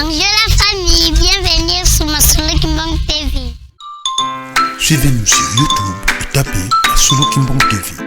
Bonjour la famille, bienvenue sur Masolo Kimbang TV. Suivez-nous sur YouTube et tapez Masolo Kimbang TV.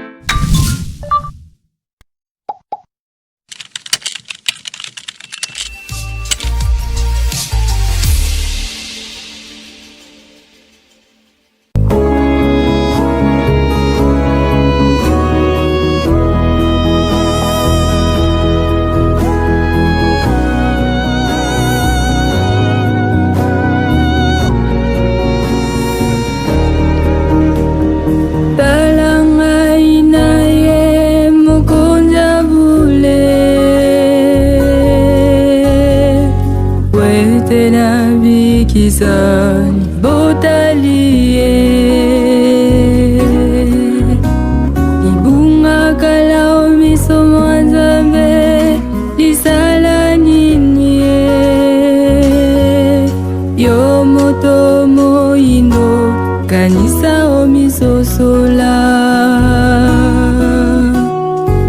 Tala ngai na ye mokonzi ya bule wete nabikisa botali ye libunga kala o miso mwa nzambe lisala nini ye yo moto moyindo kanisa omisosola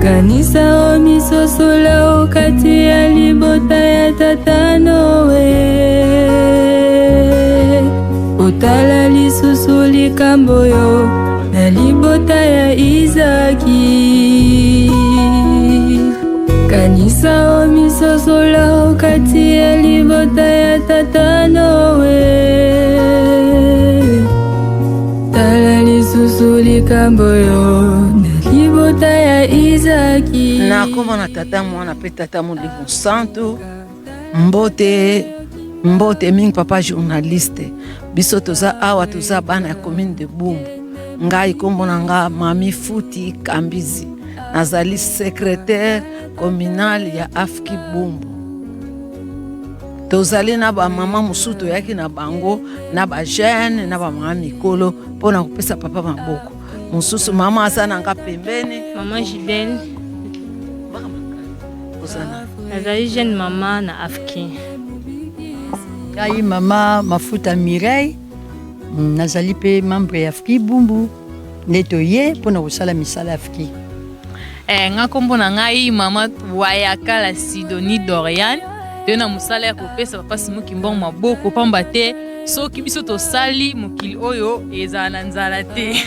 kanisa omisosola okati ya libota ya tata noe otala lisusu likambo yo na libota ya izaki kanisa omisosola okati ya libota ya tata noe tala lisusu likambo yo na libota ya izaki nakoma na tata mwana mpe tata molimo santu mbote mbote mingi papa journaliste biso toza awa toza bana ya commune de bumbu ngai nkombo na nga mami futi kambizi nazali secrétaire communal ya afki bumbu tozali na bamama mosusu toyaki na bango na bajeune na bamama mikolo mpo na kopesa papa maboko mosusu mama aza na nga pembeni mama Gibel ozana nazali jeune mama na afki ngai mama mafuta mireille nazali mpe membre ya afki bumbu nde toye mpo na kosala misala ya afki Eh, nga nkombo na ngai mama wayakala sidonie dorian toye na mosala ya kopesa papa simo kimbangu maboko pamba te soki biso tosali mokili oyo ezala na nzala te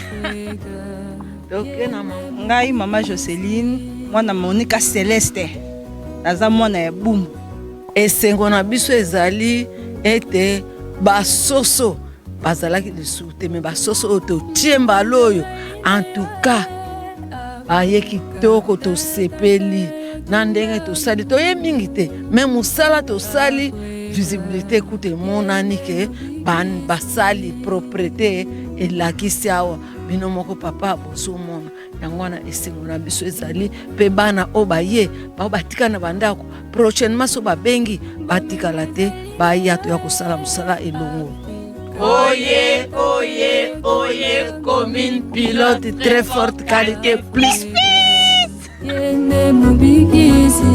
toke na mama ngai mama joseline mwana monika celeste naza mwana ya bumbu esengo na biso ezali ete basoso bazalaki lisusu te me basoso oyo totie mbala oyo antuka baye kitoko tosepeli na ndenge tosali toye mingi te me mosala tosali visibilité kuta emonani ke basali propriété elakisi awa bino moko papa bozomona yango wana esengo na biso ezali mpe bana oyo baye bao batika na bandako prochainement so babengi batikala te baya toya kosala mosala elongo oye oye oye commune pilote très forte qualité plus yende mobikisi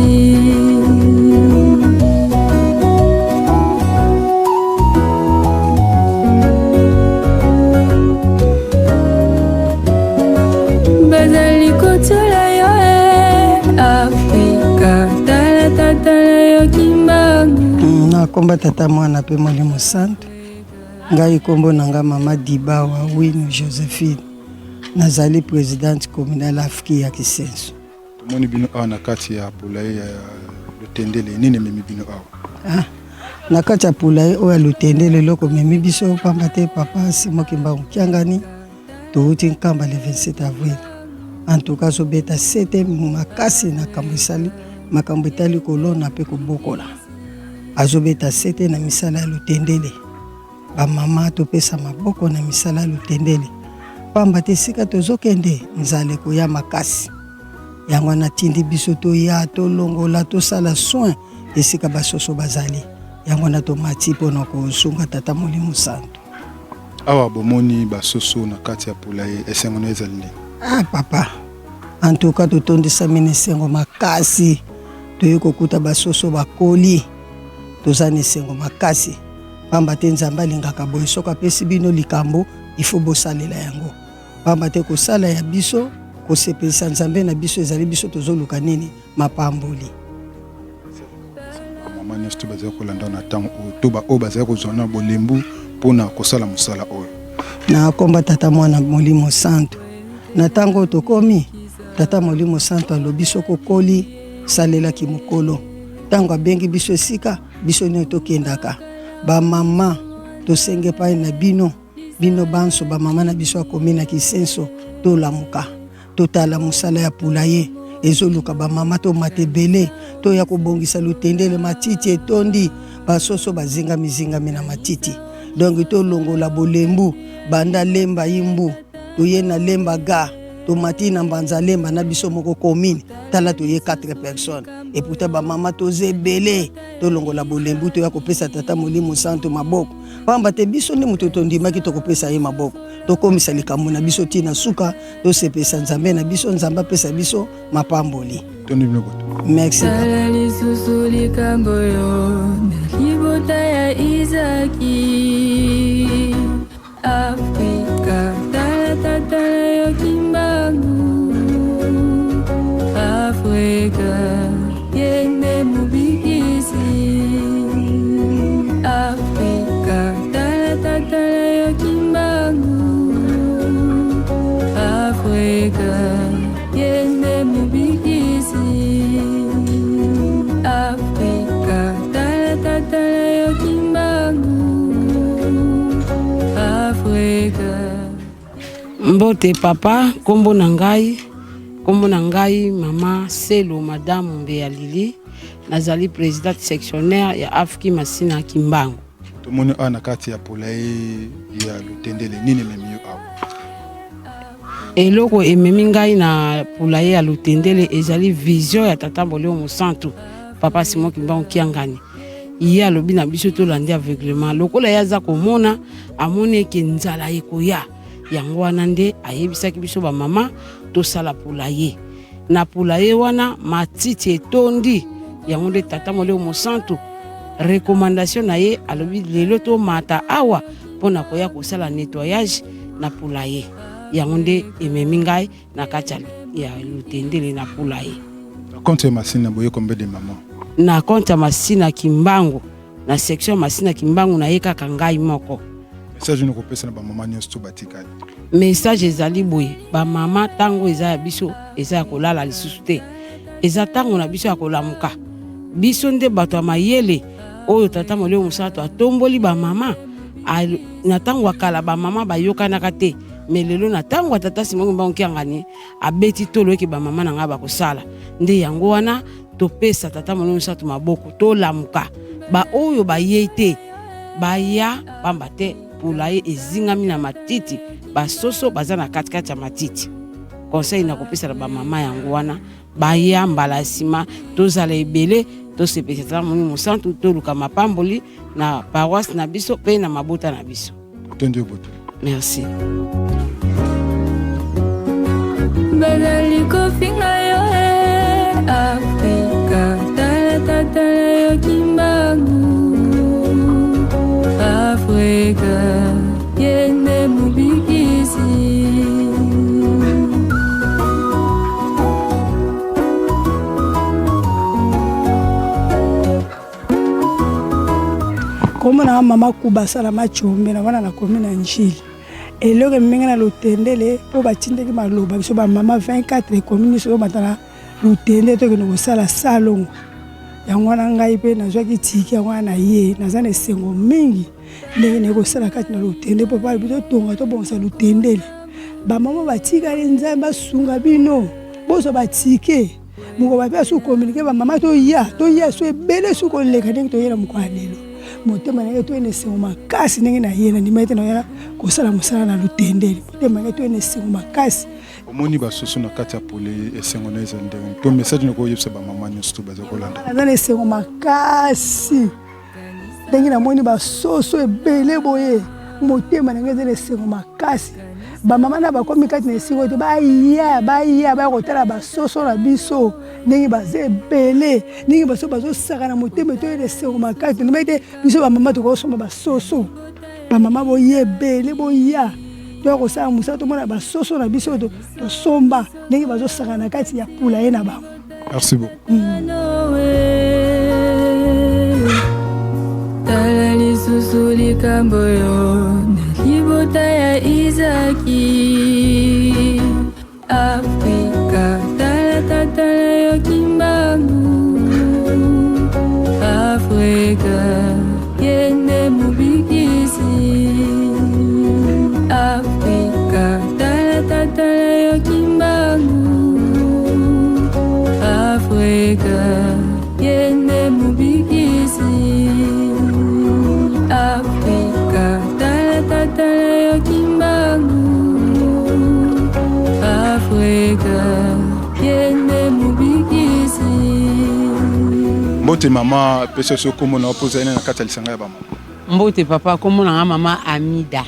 bazali kotiola yo e afrika tala tata na yo kimbangu na komba tata mwana mpe molimo santu ngai nkombo na nga mama dibawa wino josephine nazali présidente communale afki ya kisenso tomoni bino awa na kati ya poulaye ya lotendele nini ememi bino awa ah, na kati ya poulaye oyo ya lotendele eloko ememi biso pamba te papa simo kimbangu kiangani towuti nkamba le 27 avril en tout cas azobeta sete makasi na kambo esali makambo etali kolona mpe kobokola azobeta sete na misala ya lotendele bamama topesa maboko na misala ya lotendele pamba te esika tozokende nzala ekoya makasi yango wana atindi biso toya tolongola tosala soin esika basoso bazali yango wana tomati mpona kosunga tata molimo santu awa bomoni basoso na kati ya poulaye esengo na ezali nini ah papa en tout cas totondisami na esengo makasi toyei kokuta basoso bakoli toza na esengo makasi pamba te nzambe alingaka boye soki apesi bino likambo ifo bosalela yango pamba te kosala ya biso kosepelisa nzambe na biso ezali biso tozoluka nini mapamboli. bamama nyonso to bazali kolanda na ntango oyo to baoyo bazali kozwa na bolembu mpo na kosala mosala oyo? Na komba Tata, Mwana, Molimo Santu, na ntango oyo tokomi, Tata Molimo Santu alobi soki okoli, salelaki mokolo. Ntango abengi biso esika biso nyonso tokendaka, bamama tosenge epai na bino, bino banso bamama na biso akomi na Kisenso, tolamuka, totala mosala ya poulailler ezoluka bamama, tomata ebele, toya kobongisa lutendele. Matiti etondi, basoso bazingami zingami na matiti. Donc tolongola bolembu banda Lemba Imbu, toye na Lemba ga, tomati na Mbanza Lemba na biso moko commune. Tala, toye 4 personnes et pourtant bamama toza ebele. Tolongola bolembu, toya kopesa Tata Molimo Santu maboko, pamba te biso nde moto tondimaki tokopesa ye maboko. Tokomisa likambo na biso ntina suka, tosepesa Nzambe na biso, Nzambe apesa biso mapamboli. Tondi bino boto. Merci. Tala lisusu likambo oyo na libota ya Izaki. Afrika, tala tata na yo Kimbangu. Afrika, ye nde mobikisi. Afrika, tala tata na yo Kimbangu. Afrika, ye nde mobikisi. Afrika, tala tata na yo Kimbangu. Afrika. Mbote papa, nkombo na ngai mama Selo, madame Mbeya Lili, nazali présidente sectionnaire ya Afki Masina Kimbangu. Tomoni awa na kati ya poulailler ya Lutendele, nini ememi yo awa? Eloko ememi ngai na poulailler ya Lutendele ezali vision ya Tata Molimo Mosantu, Papa Simon Kimbangu Kiangani. Ye alobi na biso tolandi aveuglement lokola ye aza komona, amoni eke nzala ekoya. Yango wana nde ayebisaki biso bamama tosala poulailler. Na poulailler wana matiti etondi, yango nde Tata Molimo Mosantu recommandation na ye alobi lelo tomata awa mpona koya kosala nettoyage na poulailler. Yango nde ememi ngai na kati ya Lutendele na poulailler. Na compte ya Masina boye, combien de maman? Na compte ya Masina Kimbangu, na section ya Masina Kimbangu, naye kaka ngai moko. Message nini kopesa na bamama nyonso to batikali? Message ezali boye: bamama, ntango eza ya biso, eza ya kolala lisusu te, eza ntango na biso ya kolamuka. Biso nde bato ya mayele oyo Tata Molimo Mosantu atomboli bamama. Na ntango ya kala bamama bayokanaka te, mais lelo na ntango ya Tata Simon Kimbangu Kiangani abeti tolo eke bamama na ngai bakosala nde. Yango wana topesa Tata Molimo Mosantu maboko, tolamuka. Baoyo bayei te baya, pamba te poulailler ezingami na matiti, basoso baza na katikati ya matiti. Conseil na kopesa na bamama yango wana: baya mbala ya nsima, tozala ebele, tosepelisa Tata Molimo Mosantu, toluka mapamboli na paroisse na biso mpe na mabota na biso. Tondi yo boto. Merci. Bazali kofinga yo e Afrika, tala tata na yo Kimbangu. Afrika, ye nde mobikisi. Kombo na mama Kuba Salama Chombe, na wana nakomi na Njili. Eloko emenga na Lutendele mpo batindaki maloba biso bamama 24 ekomi nyonso tobata na Lutende, tokende kosala salongo. Yango wana ngai mpe nazwaki tiki yango wana na ye. Naza na esengo mingi ndenge naye kosala kati na Lutende, mpo balobi totonga, tobongisa Lutendele. Bamama batikali, Nzambe asunga bino, bozwa batike moko bape asu communiquer bamama, toya, toya so ebele su koleka ndenge toyela mokolo ya lelo. Motema na ngai toye na esengo makasi ndenge na ye nandima ete naya kosala mosala na Lutendele. Motema na ngai toye na esengo makasi. Omoni basusu na kati ya pole, esengo na ezali ndenge to message nini koyebisa bamama nyonso to baza kolanda? Naza na esengo makasi ndenge namoni basoso ebele boye. Motema na ngai eza na esengo makasi. Bamama na bakomi kati na esika oyo te, baya, baya, baya kotala basoso na biso ndenge baza ebele, ndenge baso bazosaka na motema etoye na esengo makasi. Tondimaki te biso bamama tokosomba basoso. Bamama boye ebele, boya, toya kosala mosala, tomona basoso na biso tosomba ndenge bazosaka na kati ya poulailler na bango. Merci beaucoup. lisusu likambo oyo na libota ya Izaki. Afrika, tala tata na yo Kimbangu. Afrika, ye nde mobikisi. Afrika, tala tata na yo Kimbangu. Afrika, ye nde mobikisi. Afrika, tala tata na yo Kimbangu. Afrika, ye nde mobikisi. Mbote mama, pesa biso kombo na yo mpo ozali na kati ya lisanga ya bamama. Mbote papa, kombo na nga mama Amida.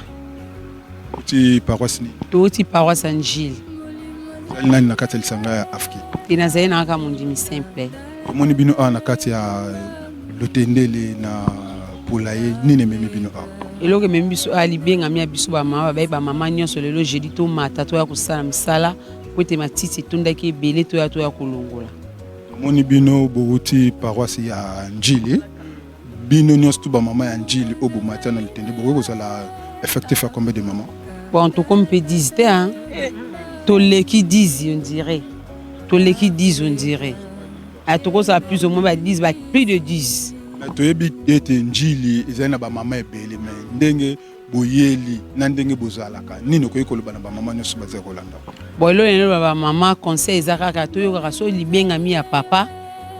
Outi paroisse nini? Touti paroisse ya Njili. Ozali nani na kati ya lisanga ya AFKI? Te, nazali na kaka mondimi simple. Tomoni bino awa na kati ya Lotendele na Polaye, nini ememi bino awa? Eloko ememi biso awa, libengami ya biso bamama, babaye bamama nyonso lelo jeudi tomata toya kosala misala mpo ete matiti etondaki ebele, toya toya kolongola. Tomoni bino bowuti paroisse ya Njili, bino nyonso tu bamama ya Njili oyo bomati na Lotende, bokoki kozala effectif ya combien de mama? Bon, tokomi mpe 10 te, hein? Toleki 10 on dirait, toleki 10 on dirait. Ah, tokozala plus ou moins ba 10, ba plus de 10. Mais toyebi ete Njili ezali na bamama ebele, mais ndenge boyeli na ndenge bozalaka, nini okoki koloba na bamama nyonso bazali kolanda? Bon, eloko naloba bamama, conseil eza kaka toyokaka so libengami ya papa,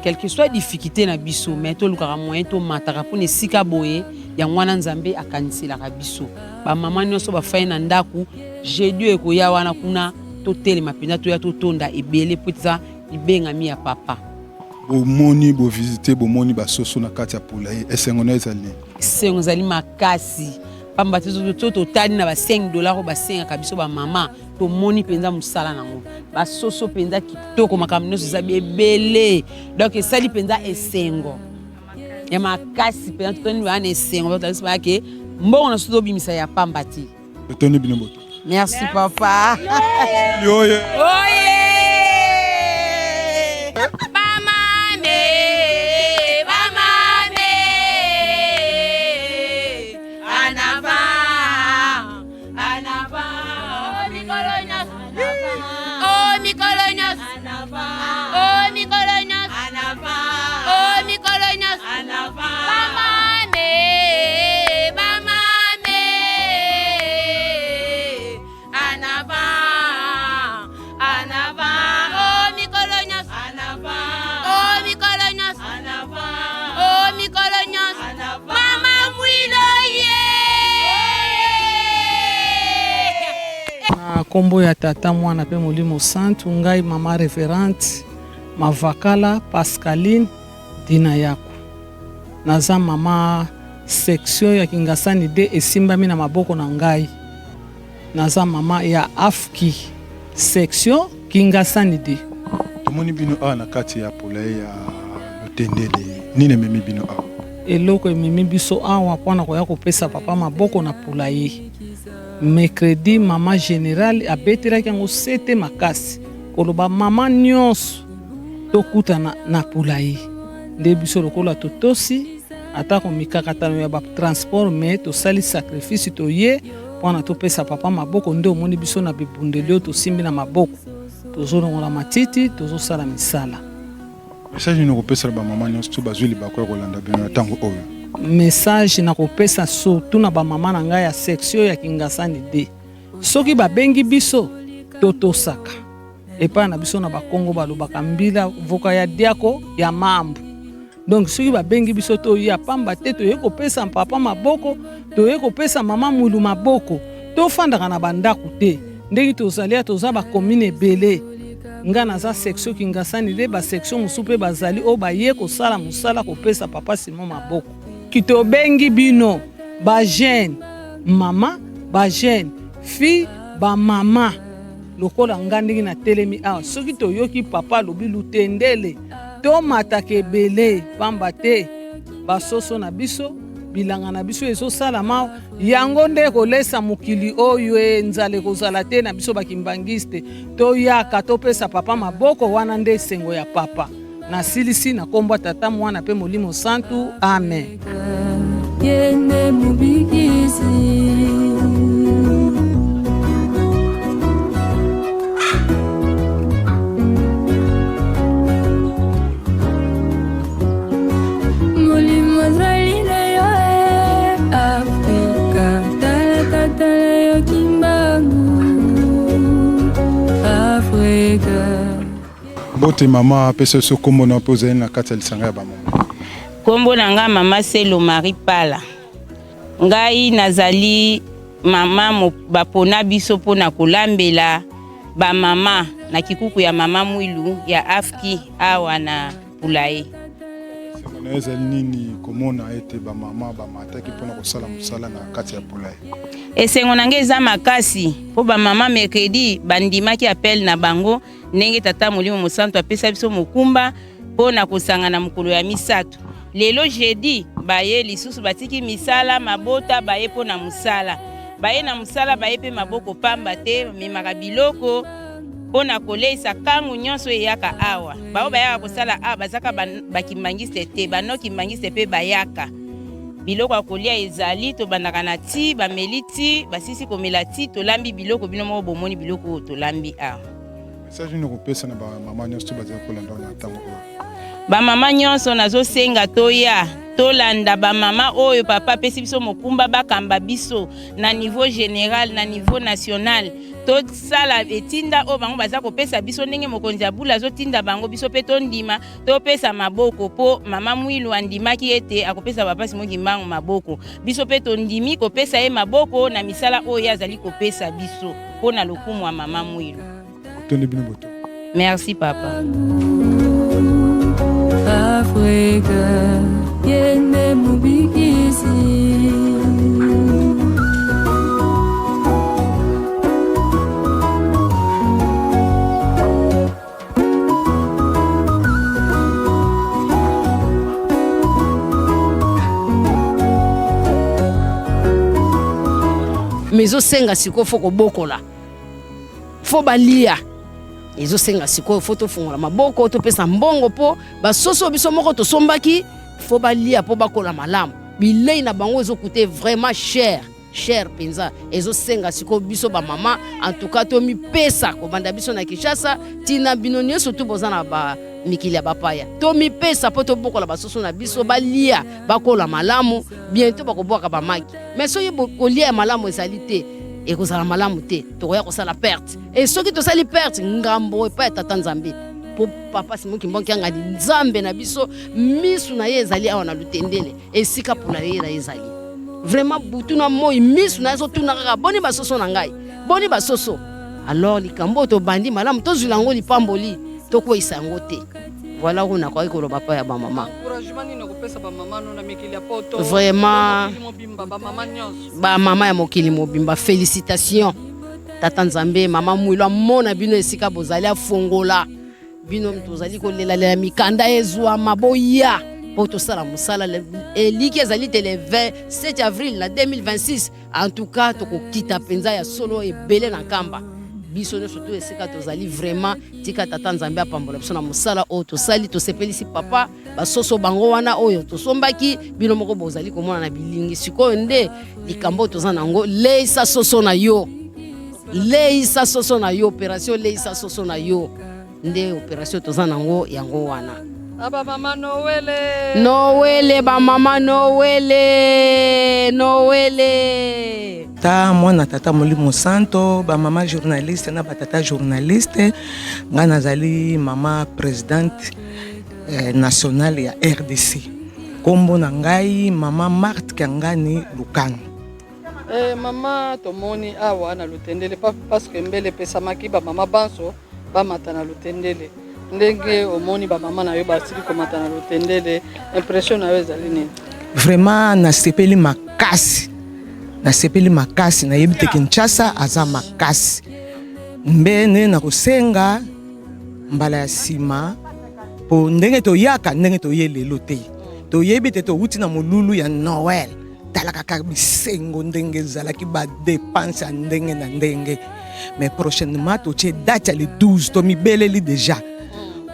quelle que soit difficulté na biso, mais tolukaka moyen tomataka mpona esika boye. Yango wana Nzambe akaniselaka biso. Bamama nyonso bafai na ndako, jeudi oyo ekoya wana kuna totelema mpenza, toya totonda ebele mpo eza libengami ya papa. Bomoni bovisite, bomoni basoso na kati ya poulailler, esengo na ezali nini? Esengo ezali makasi, pamba te so totali na ba 5 dollars oyo basengaka biso bamama, tomoni mpenza mosala nango, basoso mpenza kitoko, makambo nyonso eza ebele, donc esali mpenza esengo ya makasi mpenza. Totoni baa na esengo, batalisi bayake mbongo na biso tobimisa ya pamba te. Totondi bino boto. Merci papa. Oye. Oye. Bamame, bamame, en avant, en avant. Oh mikolo nyonso, oh mikolo nyonso, oh mikolo nyonso, oh mikolo nyonso. Bamame, bamame, en avant, en avant. Oh mikolo nyonso, oh mikolo nyonso, oh mikolo nyonso. Mama Mwilo ye. Na nkombo ya Tata, Mwana mpe Molimo Santu, ngai mama reverente Mavakala Pascaline Dina Yako, naza mama section ya Kingasani de esimbami na maboko na ngai. Naza mama ya AFKI section Kingasani de. Tomoni bino awa na kati ya poulailler ya Lotendele, nini ememi bino awa? Eloko ememi biso awa mpona koya kopesa papa maboko na poulailler. Mercredi mama general abetelaki yango sete makasi, koloba mama nyonso tokutana na poulailler. Nde biso lokola totosi atako mikakatano ya batransport, me tosali sacrifice, toye mpona topesa papa maboko. Nde omoni biso na bibundeli oyo tosimbi na maboko, tozolongola matiti, tozosala misala. Message nini okopesela bamama nyonso to bazwi libaku ya kolanda bino na ntango oyo? Message nakopesa surtout na bamama na ngai ya section ya Kingasani de, soki babengi biso totosaka. Epai na biso na Bakongo balobaka mbila voka ya diako ya mambu. Donc soki babengi biso toya, pamba te toye kopesa papa maboko, toye kopesa mama Mwilu maboko. Tofandaka na bandako te ndenge tozali ya toza bakomine ebele. Nga naza section Kingasani de, basection mosusu mpe bazali oyo baye kosala mosala kopesa papa Simon maboko. Tobengi bino bajeune mama, bajeune fille, bamama lokola nga ndenge natelemi awa, soki toyoki papa alobi Lutendele, tomataka ebele, pamba te basoso na biso, bilanga na biso ezosalama, yango nde ekolesa mokili oyo. E nzala ekozala te na biso bakimbangiste. Toyaka topesa papa maboko, wana nde esengo ya papa. Nasilisi na nkombo ya Tata, Mwana mpe Molimo Santu, amen. Ye nde mobikisi. Mbote mama, apesa biso nkombo na mpe ozali na kati ya lisanga ya bamama. Nkombo na ngai mama Selo Marie Pala. Ngai nazali mama bapona biso mpo na kolambela bamama na kikuku ya mama Mwilu ya Afki awa na Pulaye. Esengo na yo ezali nini komona ete bamama bamataki mpo na kosala mosala na kati ya Pulaye? Esengo na ngai eza makasi mpo bamama mercredi bandimaki appel na bango ndenge Tata Molimo Mosantu apesa biso mokumba mpo na kosangana mokolo ya misato. Lelo jeudi baye lisusu batiki misala mabota baye mpo na mosala baye na mosala baye mpe maboko pamba te bamemaka biloko mpo na koleisa kangu nyonso eyaka awa. Baoyo bayaka kosala awa bazaka bakimbangiste te, bano kimbangiste mpe bayaka. Biloko ya kolia ezali, tobandaka na ti, bameli ti, basisi komela ti, tolambi biloko, bino moko bomoni biloko oyo tolambi awa. Message nini okopesa na bamama nyonso bazali kolanda na ntango oyo? Bamama nyonso nazosenga toya tolanda bamama oyo papa apesi biso mokumba bakamba biso na niveau general na niveau national tosala etinda oyo bango baza kopesa biso ndenge mokonzi ya bula azotinda bango biso mpe tondima topesa maboko mpo mama Mwilu andimaki ete akopesa papa Simon Kimbangu maboko biso mpe tondimi kopesa ye maboko na misala oyo ye azali kopesa biso mpo na lokumu ya mama Mwilu. Tondi bino boto. Merci papa. Afrika yende mobikisi. Mais ezosenga sikoyo fo kobokola, fo balia, ezosenga sikoyo fo tofungola maboko, topesa mbongo mpo basoso biso moko tosombaki fo balia mpo bakola malamu. Bilei na bango ezokute vraiment cher cher mpenza. Ezosenga sikoyo biso bamama en tout cas tomipesa, kobanda biso na Kinshasa tina bino nyonso tu boza na ba mikili ya bapaya, tomipesa mpo tobokola basoso na biso balia bakola malamu. Bientôt bakobwaka bamaki, mais soki kolia ya malamu ezali te, ekozala malamu te, tokoya kosala perte. E soki tosali perte, ngambo epai ya tata Nzambe, mpo papa Simon Kimbangu Kiangani Nzambe na biso, misu na ye ezali awa na Lutendele, esika pula ye na ye ezali vraiment butu na moi, misu na ye azotuna kaka boni basoso na ngai, boni basoso. Alors likambo oyo tobandi malamu, tozwila yango lipamboli, tokweyisa yango te. Voilà oyo nakoki koloba mpo ya bamama. Vraiment bamama ya mokili mobimba, félicitation. Tata Nzambe, mama Mwilu amona bino esika bozali, afongola bino tozali kolelalela mikanda ezwama, boya mpo tosala mosala. Eliki ezali te le 27 avril na 2026. En tout cas tokokita mpenza ya solo ebele na Nkamba, biso nyonso to esika tozali. Vraiment tika tata Nzambe apambola biso na mosala oyo tosali, tosepelisi papa. Basoso bango wana oyo tosombaki, bino moko bozali komona na bilingi. Sikoyo nde likambo oyo toza nango, leisa soso na yo, leisa soso na yo, opération leisa soso na yo nde opération toza nango yango wana. Aba mama Noele. Noele bamama Noele, Noele. Ta mwana tata Molimo Santo, bamama journaliste na batata journaliste, ngai nazali mama présidente nationale ya RDC. Kombo na ngai mama Marthe Kiangani Lukano. Mama, tomoni awa na Lutendele parce que mbele epesamaki bamama banso bamata na Lutendele. Ndenge omoni bamama na yo basili komata na Lutendele, impression na yo ezali nini? Vraiment nasepeli makasi, nasepeli makasi, nayebi te Kinshasa aza makasi. Mbene nakosenga mbala ya nsima po ndenge toyaka, ndenge toye lelo te, toyebi te towuti na molulu ya Noël. Tala kaka bisengo ndenge ezalaki, badepense ya ndenge na ndenge. Mais prochainement totie date ya le 12, tomibeleli déjà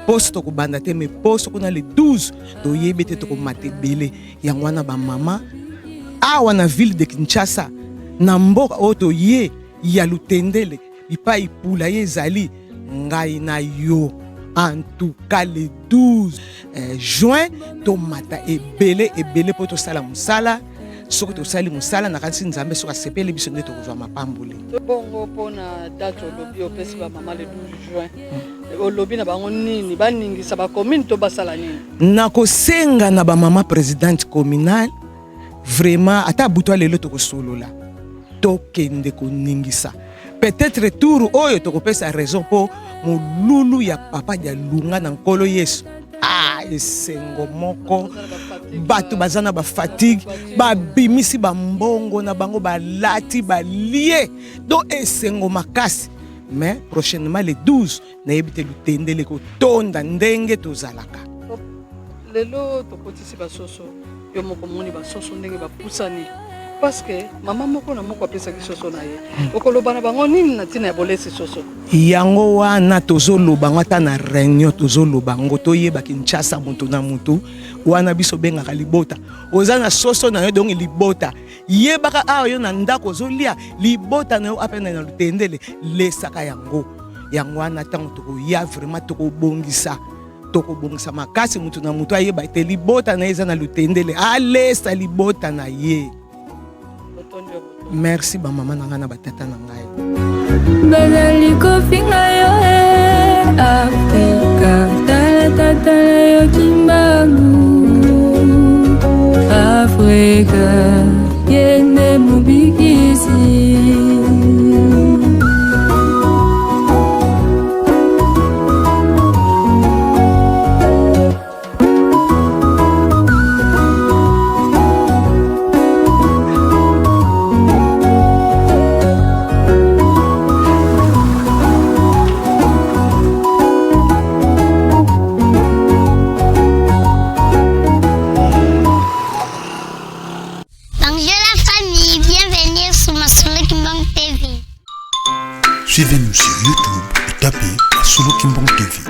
poso tokobanda te, mais poso kuna le 12 toyebi te tokomata ebele. Yango wana bamama awa na ville de Kinshasa, na mboka oyo toye ya Lutendele, bipai pula ye ezali, ngai na yo en tout cas le 12 juin tomata ebele ebele mpo tosala mosala. Soki tosali mosala, nakanisi Nzambe soki asepeli biso nde tokozwa mapamboli. Bongo mpona date olobi opesi bamama le 12 juin. Olobi na bango nini? Baningisa ba commune to basala nini? Nakosenga na bamama présidente communale, vraiment ata butu ya lelo tokosolola, tokende koningisa. Peut-être tour oyo tokopesa raison mpo molulu ya papa Dialunga na Nkolo Yesu. Ah, esengo moko, bato baza na bafatigue, babimisi bambongo na bango, balati, balie, donc esengo makasi. Mais prochainement le 12, nayebi te Lutendele kotonda ndenge tozalaka. Lelo tokotisi basoso, yo moko omoni basoso ndenge bapusani, parce que mama moko na moko apesaki soso na ye. Okoloba na bango nini na ntina ya bolesi soso? Yango wana tozoloba yango, ata na réunion tozoloba yango, toyeba Kinshasa moto na motu wana biso obengaka libota. Oza na soso na yo, donc libota yebaka awa yo na ndako ozolia libota na yo apena na Lutendele, lesaka yango. Yango wana ntango tokoya vraiment tokobongisa, tokobongisa makasi, motu na motu ayeba ete libota na ye eza na Lutendele, alesa libota na ye. Merci bamama na ngai na batata na ngai. Bazali kofinga yo e Afrika, tala tata na yo Kimbangu. Afrika ye nde mobikisi. Bonjour la famille, bienvenue sur Masolo Kimbangu TV. Suivez-nous sur YouTube et tapez Masolo Kimbangu TV.